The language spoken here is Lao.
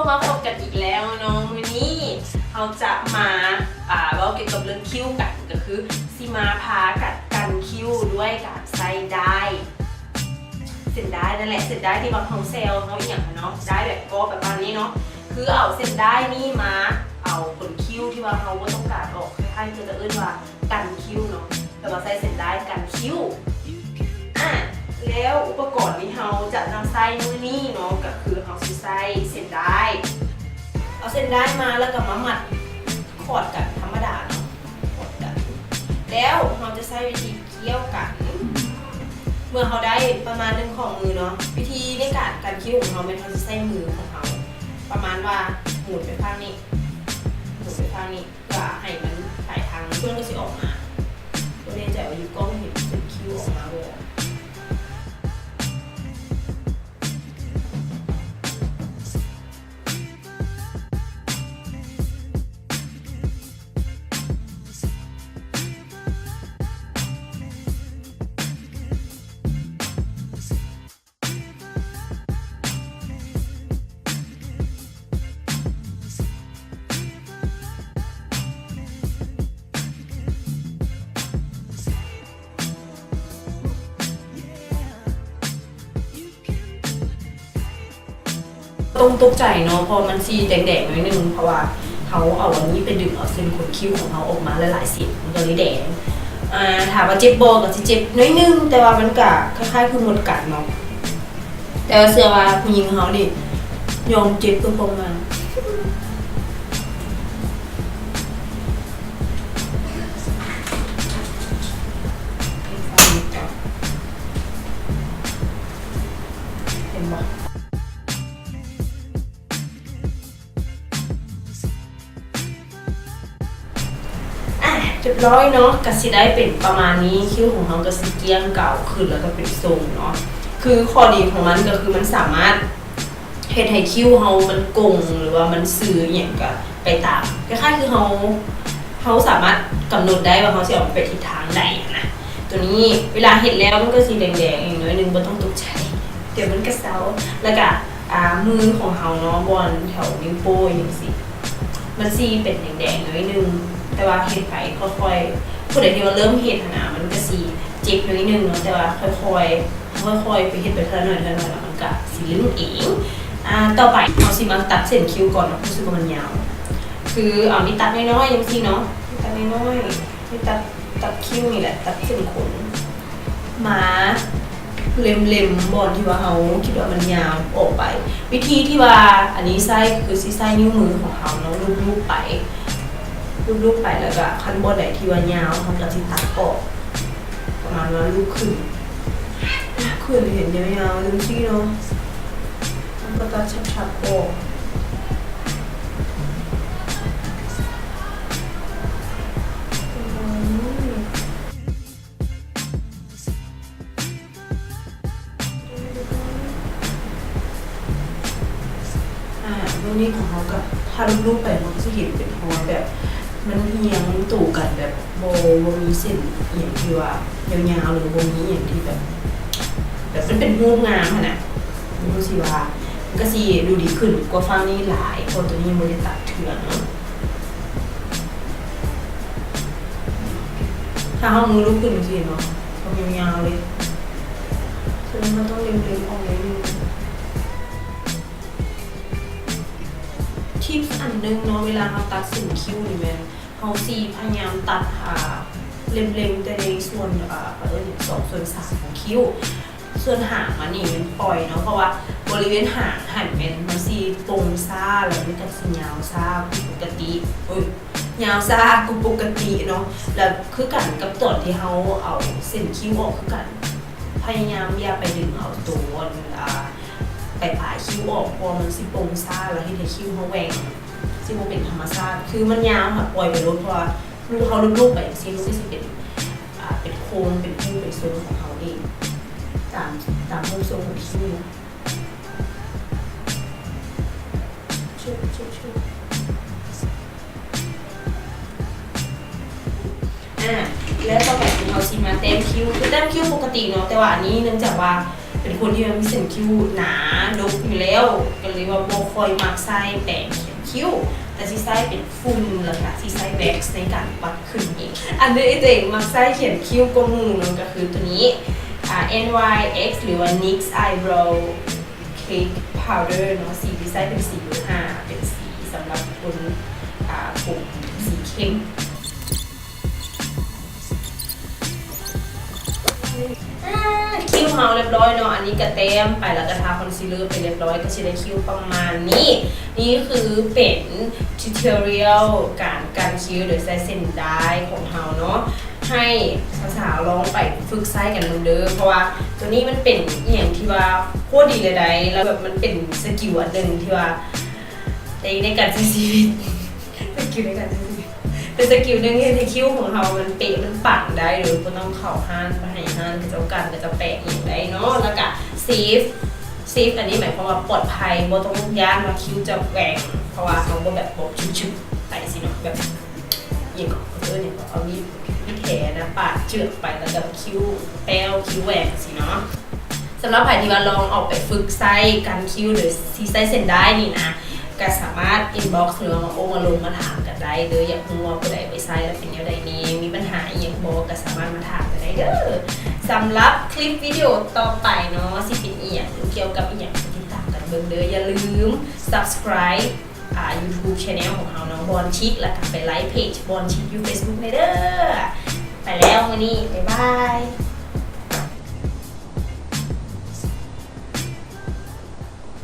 ມາພົບກັນອີກແລ້ວເນາະ ມື້ນີ້ເຮົາຈະມາ ອ່າ ເວົ້າກ່ຽວກັບເລື່ອງຄິ້ວກັນ ກໍຄືຊິມາພາກັນກັນຄິ້ວດ້ວຍການໃສ່ດ້າຍ ເສັ້ນດ້າຍນັ້ນແຫຼະ ເສັ້ນດ້າຍທີ່ວ່າເຮົາແຊວ ເຮົາອີ່ຫຍັງຫັ້ນເນາະ ດ້າຍແບບກໍປະມານນີ້ເນາະ ຄືເອົາເສັ້ນດ້າຍນີ້ມາເອົາຂົນຄິ້ວທີ່ວ່າເຮົາບໍ່ຕ້ອງການອອກ ຄ້າຍໆຄືຈະເອີ້ນວ່າ ກັນຄິ້ວເນາະ ແຕ່ວ່າໃຊ້ເສັ້ນດ້າຍກັນຄິ້ວ. ອາ ແລ້ວອຸປະກອນທີ່ເຮົາຈະນຳໃຊ້ມື້ນີ້ເນາະ ກໍຄືເຮົາຊິໃຊ້ເສັ້ນດ້າຍ ເອົາເສັ້ນດ້າຍມາ ແລ້ວກໍມາມັດຂອດກັນທຳມະດາເນາະ ຂອດກັນ ແລ້ວເຮົາຈະໃຊ້ວິທີກ້ຽວກັນ ເມື່ອເຮົາໄດ້ປະມານໜຶ່ງຂໍ້ມືເນາະ ວິທີໃນການກັນຄິ້ວຂອງເຮົາແມ່ນເຮົາຊິໃຊ້ມືຂອງເຮົາ ປະມານວ່າໝູນໄປຂ້າງນີ້ ໝູນໄປຂ້າງນີ້ ເພື່ອໃຫ້ມັນປາຍທາງ ເພື່ອນກໍຊິອອກມາ. ບໍ່ແນ່ໃຈວ່າຢູ່ກ້ອງເຫັນເປັນຄິ້ວອອກມາບໍ່. ຕ້ອງຕົກໃຈເນາະ ເພາະມັນຊິແດງໆໜ້ອຍໜຶ່ງ ເພາະວ່າເຮົາເອົາອັນນີ້ໄປດຶງເອົາເສັ້ນຂົນຄິ້ວຂອງເຮົາອອກມາຫຼາຍໆເສັ້ນ ມັນກໍເລີຍແດງ. ອາ ຖາມວ່າເຈັບບໍ່? ກໍຊິເຈັບໜ້ອຍໜຶ່ງ ແຕ່ວ່າມັນກໍຄ້າຍໆຄືມົດກັດເນາະ. ແຕ່ວ່າເຊື່ອວ່າຜູ້ຍິງເຮົານີ້ຍອມເຈັບເພື່ອຄວາມງາມ. ເຫັນບໍ່? ອາ ຮຽບຮ້ອຍເນາະ ກະຊິໄດ້ເປັນປະມານນີ້ ຄິ້ວຂອງເຮົາກະຊິກ້ຽງເກົ່າຂຶ້ນ ແລ້ວກະເປັນຊົງເນາະ. ຄືຂໍ້ດີຂອງມັນກະຄືມັນສາມາດເຮັດໃຫ້ຄິ້ວເຮົາມັນກົງ ຫຼືວ່າມັນຊື່ອີ່ຫຍັງກະໄປຕາມ ຄ້າຍໆຄືເຮົາ ເຮົາສາມາດກຳນົດໄດ້ວ່າເຮົາຊິເອົາໄປທິດທາງໃດຫັ້ນນະ. ໂຕນີ້ເວລາເຮັດແລ້ວມັນກະຊິແດງໆອີກໜ້ອຍໜຶ່ງ ບໍ່ຕ້ອງຕົກໃຈ ດຽວມັນກະເຊົາ. ແລ້ວກະ ອາ ມືຂອງເຮົາເນາະ ບ່ອນແຖວນິ້ວໂປ້ງຈັ່ງຊີ້ ມັນຊິເປັນແດງໆໜ້ອຍໜຶ່ງ ແຕ່ວ່າເຮັດໄປຄ່ອຍໆ ຜູ້ໃດທີ່ວ່າເລີ່ມເຮັດຫັ້ນນະ ມັນກະຊິເຈັບໜ້ອຍໜຶ່ງເນາະ ແຕ່ວ່າຄ່ອຍໆ ຄ່ອຍໆໄປເຮັດໄປເທື່ອໜ້ອຍເທື່ອໜ້ອຍ ແລ້ວມັນກະຊິລື່ນເອງ. ອາ ຕໍ່ໄປເຮົາຊິມາຕັດເສັ້ນຄິ້ວກ່ອນເນາະ ຮູ້ສຶກວ່າມັນຍາວ ຄືເອົາມີດຕັດນ້ອຍໆຈັ່ງຊີ້ເນາະ ມີດຕັດນ້ອຍໆ ມີດຕັດ ຕັດຄິ້ວນີ້ແຫຼະ ຕັດເສັ້ນຂົນ ມາເລັມໆບ່ອນທີ່ວ່າເຮົາຄິດວ່າມັນຍາວອອກໄປ. ວິທີທີ່ວ່າອັນນີ້ໃຊ້ກໍຄືຊິໃຊ້ນິ້ວມືຂອງເຮົາເນາະ ລູບໆໄປ ລູບໆໄປ ແລ້ວກະຄັນບ່ອນໃດທີ່ວ່າຍາວ ເຮົາກະຊິຕັດອອກ ປະມານວ່າລູບຂຶ້ນ ລູບຂຶ້ນໃຫ້ເຫັນຍາວໆຈັ່ງຊີ້ເນາະ ແລ້ວກະຕັດສັບໆອອກ. ອາ ເບື້ອງນີ້ຂອງເຮົາກະ ຖ້າລູບໆໄປເຮົາກະຊິເຫັນເປັນຮອຍແບບ ມັນຮຽງໂຕກັນແບບ ບໍ່ ບໍ່ມີເສັ້ນອີ່ຫຍັງທີ່ວ່າຍາວໆ ຫຼືບໍ່ມີອີ່ຫຍັງທີ່ແບບ ແບບມັນເປັນຮູບງາມຫັ້ນນະ ຮູ້ສຶກວ່າມັນກະຊິດູດີຂຶ້ນກວ່າຝັ່ງນີ້ຫຼາຍ ເພາະໂຕນີ້ຍັງບໍ່ໄດ້ຕັດເທື່ອເນາະ. ຖ້າເຮົາມືລຸກຂຶ້ນຈັ່ງຊີ້ເນາະ ຄວາມຍາວໆເລີຍ ສະນັ້ນເຮົາຕ້ອງເລັມໆອອກໜ້ອຍໜຶ່ງ. ທິບອັນໜຶ່ງເນາະ ເວລາເຮົາຕັດເສັ້ນຄິ້ວນີ້ແມ່ນ ເຮົາຊິພະຍາຍາມຕັດ ອາ ເລັມໆແຕ່ໃນສ່ວນ ອາ ເອີ້ນຫຍັງ ສອງສ່ວນສາມຂອງຄິ້ວ. ສ່ວນຫາງມັນນີ້ແມ່ນປ່ອຍເນາະ ເພາະວ່າບໍລິເວນຫາງຫັ້ນແມ່ນມັນຊິປົງຊ້າ ແລ້ວມັນກະຊິຍາວຊ້າກວ່າປົກກະຕິ ເອີຍ ຍາວຊ້າກວ່າປົກກະຕິເນາະ. ແລ້ວຄືກັນກັບຕອນທີ່ເຮົາເອົາເສັ້ນຄິ້ວອອກຄືກັນ ພະຍາຍາມຢ່າໄປດຶງເອົາໂຕ ອາ ປາຍໆຄິ້ວອອກ ເພາະວ່າມັນຊິປົງຊ້າ ແລ້ວເຮັດໃຫ້ຄິ້ວເຮົາແຫວ່ງ ຊິບໍ່ເປັນທຳມະຊາດ. ຄືມັນຍາວຫັ້ນ ປ່ອຍໄປໂລດ ເພາະວ່າເຮົາລູບໆໄປຈັ່ງຊີ້ ມັນກະຊິເປັນ ອາ ເປັນໂຄງ ເປັນຮູບ ເປັນຊົງຂອງເຮົາເອງ ຕາມ ຕາມຮູບຊົງຂອງຄິ້ວ. ອາ ແລ້ວຕໍ່ໄປຄືເຮົາຊິມາແຕ້ມຄິ້ວ ຄືແຕ້ມຄິ້ວປົກກະຕິເນາະ ແຕ່ວ່າອັນນີ້ເນື່ອງຈາກວ່າເປັ ເປັນຄົນທີ່ວ່າມີເສັ້ນຄິ້ວໜາດົກຢູ່ແລ້ວ ກໍເລີຍວ່າບໍ່ຄ່ອຍມັກໃຊ້ແປງຂຽນຄິ້ວ ແຕ່ຊິໃຊ້ເປັນຝຸ່ນ ແລ້ວກະຊິໃຊ້ແວັກໃນການປັດຂຶ້ນເອງ. ອັນທີ່ຕົວເອງມັກໃຊ້ຂຽນຄິ້ວກວ່າໝູ່ເນາະ ກໍຄືຕົວນີ້ ອ່າ ເອັນ ວາຍ ເອັກ ຫຼືວ່າ NYX Eyebrow Cake Powder ເນາະ ສີທີ່ໃຊ້ເປັນສີເບີຫ້າ ເປັນສີສຳລັບຄົນ ອ່າ ຜົມສີເຂັ້ມ. ອ່າ ຄິ້ວເຮົາລຽບຮ້ອຍເນາະ ອັນນີ້ກະແຕ້ມໄປ ແລ້ວກະທາຄອນຊີລເລີໄປລຽບຮ້ອຍ ກະຊິໄດ້ຄິ້ວປະມານນີ້. ນີ້ຄືເປັນ tutorial ການກັນຄິ້ວໂດຍໃຊ້ເສັ້ນດ້າຍຂອງເຮົາເນາະ ໃຫ້ສາວໆລອງໄປຝຶກໃຊ້ກັນເບິ່ງເດີ ເພາະວ່າໂຕນີ້ມັນເປັນອີ່ຫຍັງທີ່ວ່າໂຄດດີເລີຍໃດ໋ ແລ້ວແບບມັນເປັນສະກິວອັນໜຶ່ງທີ່ວ່າໃນ ໃນການໃຊ້ຊີວິດ ສະກິວໃນການໃຊ້ຊີວິດ ເປັນສະກິວໜຶ່ງເຮັດໃຫ້ຄິ້ວຂອງເຮົາມັນເປະ ມັນປັງໄດ້ ໂດຍບໍ່ຕ້ອງເຂົ້າຮ້ານ ໄປໃຫ້ຮ້ານເຂົາເຈົ້າກັນ ເຂົາເຈົ້າແປະອີ່ຫຍັງໄດ້ເນາະ. ແລ້ວກະ safe safe ອັນນີ້ໝາຍຄວາມວ່າປອດໄພ ບໍ່ຕ້ອງຢ້ານວ່າຄິ້ວຈະແຫວ່ງ ເພາະວ່າເຮົາບໍ່ແບບ ບໍ່ຊຶບໆ ໄປຊີ້ເນາະ ແບບ ອີ່ຫຍັງເກາະ ເອີ້ນຫຍັງເກາະ ເອົາມີດ ມີດແຫນະ ປາດເຈື່ອນໄປ ແລ້ວກະຄິ້ວແປ້ວ ຄິ້ວແຫວ່ງຊີ້ເນາະ. ສຳລັບໃຜທີ່ວ່າລອງເອົາໄປຝຶກໃຊ້ກັນຄິ້ວ ໂດຍທີ່ໃຊ້ເສັ້ນດ້າຍນີ້ນະ ກະສາມາດ inbox ຫຼືວ່າມາໂອ້ມາລົມມາຖາມກັນໄດ້ເດີ. ຢາກຮູ້ວ່າຜູ້ໃດໄປໃຊ້ແລ້ວເປັນແນວໃດແດ່ ມີບັນຫາອີ່ຫຍັງບໍ່ ກະສາມາດມາຖາມກັນໄດ້ເດີ. ສຳລັບຄລິບວິດີໂອຕໍ່ໄປເນາະ ຊິເປັນອີ່ຫຍັງ ກ່ຽວກັບອີ່ຫຍັງ ຕິດຕາມກັນເບິ່ງເດີ. ຢ່າລືມ subscribe ອ່າ YouTube channel ຂອງເຮົາເນາະ ບອນຊິກ ແລ້ວກະໄປ like page ບອນຊິກ ຢູ່ Facebook ແດ່ເດີ. ໄປແລ້ວມື້ນີ້ ບາຍບາຍ.